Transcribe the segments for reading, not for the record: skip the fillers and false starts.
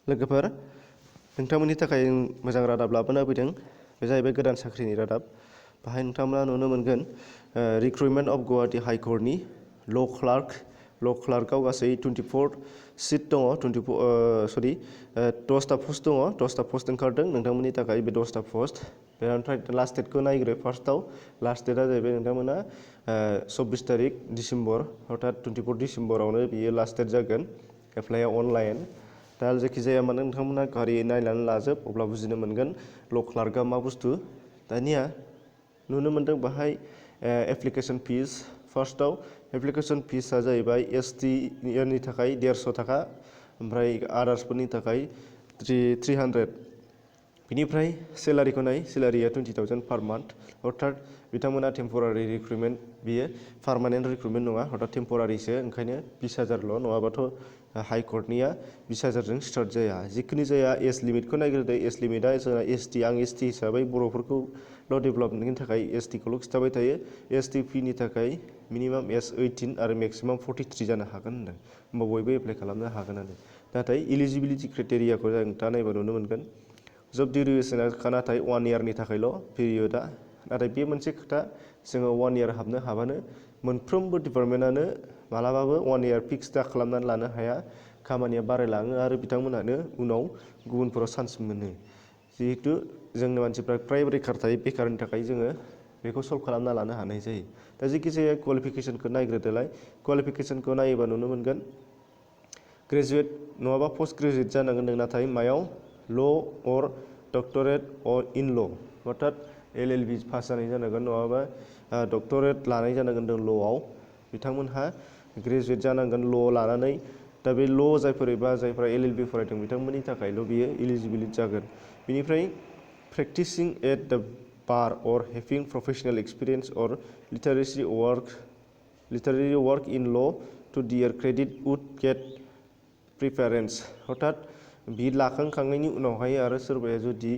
लोगोफोर नोंथांमोननि थाखाय मोजां रादाब लाबोना फैदों बे जाहैबाय गोदान साख्रिनि रादाब बाहाय नोंथांमोना नुनो मोनगोन रिक्रुटमेन्ट अफ गुवाहाटी हाई कोर्टनि ल' क्लार्कआव गासै 24 सिट दङ 10टा पस्ट दङ 10टा पस्ट ओंखारदों नोंथांमोननि थाखाय बे 10टा पस्ट बेनिफ्राय लास्ट डेटखौ नायग्रो फार्स्टआव लास्ट डेटआ जाहैबाय नोंथांमोना 24 तारिख डिसेम्बर अर्थात 24 डिसेम्बरावनो बियो लास्ट डेट जागोन एप्लाइआ अनलाइन दा जायखिजाया मानो नोंथांमोना गारि नायनानै लाजोब अब्ला बुजिनो मोनगोन ल' क्लार्कआ मा बुस्थु दानिया नुनो मोनदों बाहाय एप्लिकेसन फिस फार्स्टआव एप्लिकेसन फिसआ जाहैबाय एसटिनि थाखाय 150 थाखा ओमफ्राय आदार्सफोरनि थाखाय 300 बिनिफ्राय सेलारिखौ नाय सेलारिया 20,000 पार मान्थ अर्थात बिथांमोना टेम्परारि रिक्रुटमेन्ट बियो पार्मानेन्ट रिक्रुटमेन्ट नङा अर्थात टेम्परारिसो ओंखायनो 20,000ल' नङाबाथ' हाई कोर्टनिया 20,000जों स्टार्ट जाया जिखुनु जाया एज लिमिटखौ नायग्रोदो एज लिमिटआ जोंना एसटि आं एसटि हिसाबै बर'फोरखौल' डेभेलपमेन्टनि थाखाय एसटिखौल' खिन्थाबाय थायो एसटिपिनि थाखाय मिनिमाम एज 18 आरो मेक्सिमाम 43 जानो हागोन होनदों होमबा बयबो एप्लाइ खालामनो हागोनानो नाथाय इलिजिबिलिटि क्राइटेरियाखौ जों दा नायबा नुनो मोनगोन जब डिउरेसना नाथाय 1 इयारनि थाखायल' पिरियडआ नाथाय बे मोनसे खोथा जोङो 1 इयार हाबनो हाबानो मोनफ्रोमबो डिपार्टमेन्टआनो मालाबाबो 1 इयार फिक्स दा खालामनानै लानो हाया खामानिया बारायलाङो आरो बिथांमोनानो उनाव गुबुनफोराव चान्स मोनो जिहेतु जोंनि मानसिफ्रा फ्राय बेखार थायो बेखारनि थाखाय जोङो बेखौ सल्भ खालामना लानो हानाय जायो दा जायखिजाया क्वालिफिकेसनखौ नायग्रोदोलाय क्वालिफिकेसनखौ नायोबा नुनो मोनगोन ग्रेजुवेट नङाबा पोस्ट ग्रेजुवेट जानांगोन नाथाय मायाव ल' अर डक्टरेट अर इन ल' अर्थात LLB पास जानाय जानांगोन नङाबा डक्टरेट लानाय जानांगोन ल'आव बिथांमोनहा ग्रेजुवेट जानांगोन ल' लानानै दा बे ल' जायफोरा LLB फरायदों बिथांमोननि थाखायल' बियो इलिजिबिलिटि जागोन बिनिफ्राय प्रेक्टिसिं एट द बार अर हेभिं प्रफेसनेल एक्सपिरियेन्स अर लिटारेरि वर्क इन ल' टु दियार क्रेडिट वुड गेट प्रिफारेन्स अर्थात बि लाखांखांनायनि उनावहाय आरो सोरबाया जुदि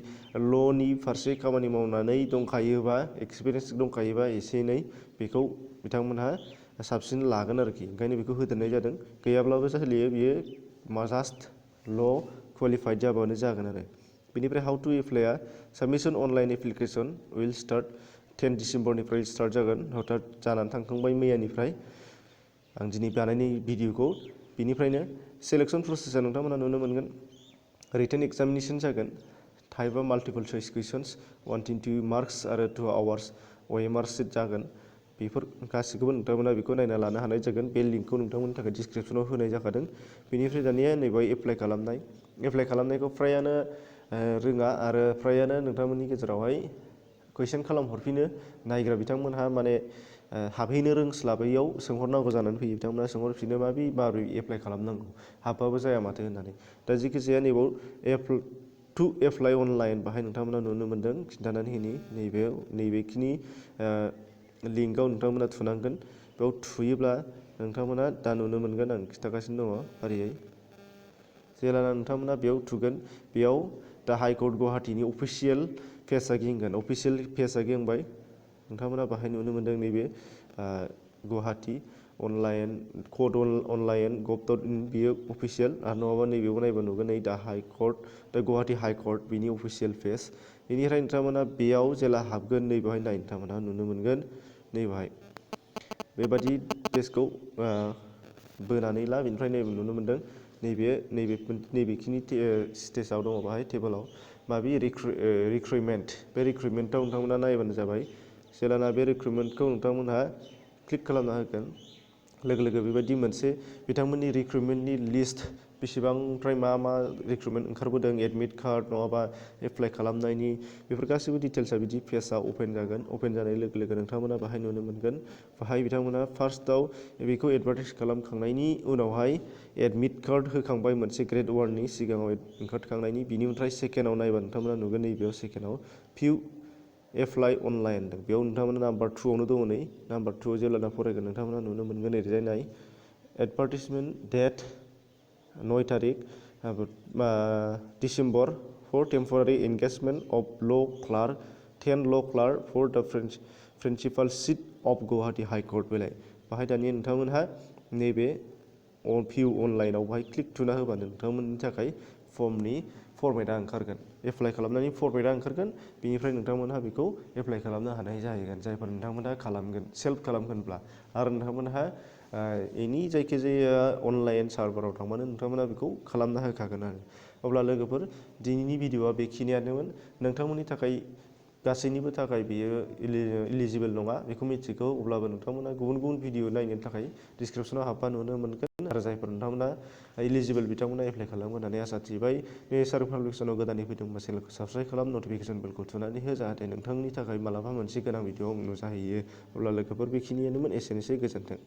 ल'नि फारसे खामानि मावनानै दंखायोबा एक्सपिरियेन्स दंखायोबा एसे एनै बेखौ बिथांमोनहा साबसिन लागोन आरोखि ओंखायनो बेखौ होदेरनाय जादों गैयाब्लाबो सोलियो बियो जास्ट ल' क्वालिफाइड जाबानो जागोन आरो बेनिफ्राय हाउ टु एप्लाइआ submission online application will start 10 डिसेम्बरनिफ्राय स्टार्ट जागोन अर्थात जानानै थांखांबाय मैयानिफ्राय आं दिनै बानायनाय भिडिअखौ बिनिफ्रायनो सेलेक्सन प्रसेसआ नोंथांमोना नुनो मोनगोन रिटेन एग्जामिनेसन जागोन टाइपआ माल्टिपल चइस कुइसन्स 120 मार्क्स आरो 2 आवार्स OMR सिट जागोन बेफोर गासिखौबो नोंथांमोना बेखौ नायना लानो हानाय जागोन बे लिंकखौ नोंथांमोननि थाखाय डिसक्रिपसनाव होनाय जाखादों बेनिफ्राय दानिया नैबे एप्लाइ खालामनायखौ फ्रायानो रोङा आरो फ्रायानो नोंथांमोननि गेजेरावहाय कुइसन खालामहरफिनो नायग्रा बिथांमोनहा माने हाबहैनो रोंस्लाबैयाव सोंहरनांगौ जानानै फैयो बिथांमोना सोंहरफिनो माबोरै एप्लाइ खालामनांगौ हाबबाबो जाया माथो होननानै दा जिखिजाया नैबाव टु एप्लाइ अनलाइन बाहाय नोंथांमोना नुनो मोनदों खिन्थानानै होनि नैबेखिनि लिंकआव नोंथांमोना थुनांगोन बेयाव थुयोब्ला नोंथांमोना दा नुनो मोनगोन आं खिन्थागासिनो दङ फारियै जेब्ला नोंथांमोना बेयाव थुगोन बेयाव दा हाई कोर्ट गुवाहाटीनि अफिसियेल पेजआ गिंगोन अफिसियेल पेजआ गिंबाय नोंथांमोना बाहाय नुनो मोनदों नैबे Guwahati online code online gov.in बियो अफिसियेल आरो नङाबा नैबेयाव नायबा नुगोन नै दा गुवाहाटी हाई कोर्ट बिनि अफिसियेल पेज बेनिफ्राय नोंथांमोना बेयाव जेला हाबगोन नैबेहाय नाय नोंथांमोना नुनो मोनगोन नैबेहाय बेबादि पेजखौ बोनानै ला बेनिफ्राय नैबे नुनो मोनदों नैबेखिनि स्टेजाव दङ बाहाय टेबोलाव माबि रिक्रुटमेन्ट बे रिक्रुटमेन्टआव नोंथांमोना नायबानो जाबाय जेलाना बे रिक्रुटमेन्टखौ नोंथांमोनहा क्लिक खालामना होगोन लोगो लोगो बेबायदि मोनसे बिथांमोननि रिक्रुटमेन्टनि लिस्ट बेसेबांनिफ्राय मा रिक्रुटमेन्ट ओंखारबोदों एडमिट कार्ड नङाबा एप्लाइ खालामनायनि बेफोर गासैबो डिटेल्सआ बिदि पेजआ अपेन जागोन अपेन जानाय लोगो लोगो नोंथांमोना बाहाय नुनो मोनगोन बाहाय बिथांमोना फार्स्टआव बेखौ एडभार्टाइज खालामखांनायनि उनावहाय एडमिट कार्ड होखांबाय मोनसे ग्रेड 1नि सिगाङाव ओंखारखांनायनि बिनिफ्राय सेकेन्डआव नायबा नोंथांमोना नुगोन नैबेयाव सेकेन्डआव फिउ एप्लाइ अनलाइन दं बेयाव नोंथांमोना नाम्बार 2आवनो दङ नै नाम्बार 2आव जेब्ला फरायगोन नोंथांमोना नुनो मोनगोन ओरैजाय नाय एडभार्टिजमेन्ट डेट 9 तारिख December for temporary engagement of law' clerk 10 law' clerk for the principal seat of Guwahati high court बेलाय बाहाय दानिया नोंथांमोनहा नैबे भिउ अनलाइनाव बाहाय क्लिक थुना होबानो नोंथांमोननि थाखाय फर्मनि फरमेटआ ओंखारगोन। एप्लाइ खालामनायनि फरमेटआ ओंखारगोन। बेनिफ्राय नोंथांमोनहा बेखौ एप्लाइ खालामनो हानाय जाहैगोन जायफोर नोंथांमोनहा खालामगोन सेल्फ खालामगोनब्ला। आरो नोंथांमोनहा एनि जायखिजाया अनलाइन सार्भाराव थांबानो नोंथांमोना बेखौ खालामना होखागोन आरो। अब्ला लोगोफोर दिनैनि भिडिअआ बेखिनियानोमोन। नोंथांमोननि थाखाय गासैनिबो थाखाय बेयो इलिजिबोल नङा बेखौ मिथिगौ। अब्लाबो नोंथांमोना गुबुन गुबुन भिडिअ नायनो थाखाय डिसक्रिपसनाव हाबबा नुनो मोनगोन। आरो जायफोर नोंथांमोना इलिजिबोल बिथांमोना एप्लाइ खालामगोन होननानै आसा थिबाय। बे सार्भ पाब्लिकेसनाव गोदानै फैदोंबा चेनेलखौ साबस्क्राइब खालाम, नटिफिकेसन बेलखौ थुनानै हो जाहाथे नोंथांनि थाखाय मालाबा मोनसे गोनां भिडिअ नुजाहैयो। अब्ला लोगोफोर बेखिनियानोमोन। एसेनोसै, गोजोन्थों।